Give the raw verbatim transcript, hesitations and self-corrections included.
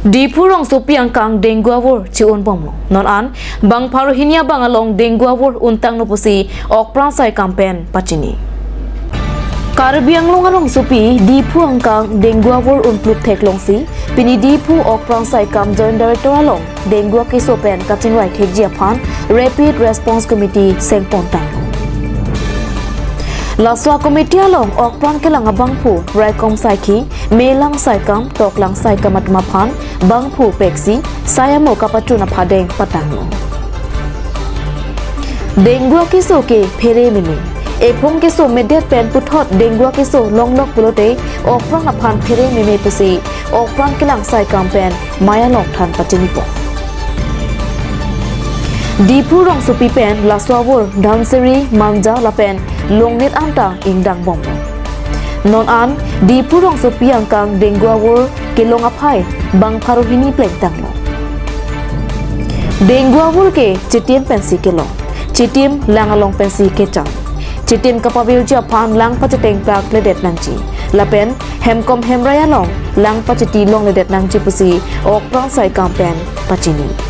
Diphu rongsopi angkang dengue avur chi-un bomlo. Non an bang pharo hini abang along dengue avur untanglo pusi Okpran saikam pen pachini. Karbi Anglong arongsopi Diphu angkang dengue avur unplut theklongsi pini Diphu Okpran saikam Joint Director along dengue keso pen kachingrai thekji aphan Rapid Response Committee sengpon tanglo. Laso committee along Okpran kelang abangphu raikom saikhi, melang saikam, toklang saikam atum aphan bangphu peksi sai amo kapachun aphadeng patanglo. Dengue keso ke phere meme. Ephong keso medet pen puthot dengue keso longlok pulote Okpran aphan phere meme pusi Okpran kelang saikam pen maya long than pachinipo. Diphu rongsopi pen laso avur Dhansiri, Manja lapen Longnit anta ingdang bomlo. Non an Diphu rongsopi angkang dengue avur kelong aphai bang pharo hini plengtanglo. Dengue avur ke chitim pensi kelong, chitim lang along pensi kechang. Chitim kapavirji aphan lang pacheteng plak ledet nangji lapen hemkom hemrai along lang pacheti longledet nangji pusi Okpran saikam pen pachini.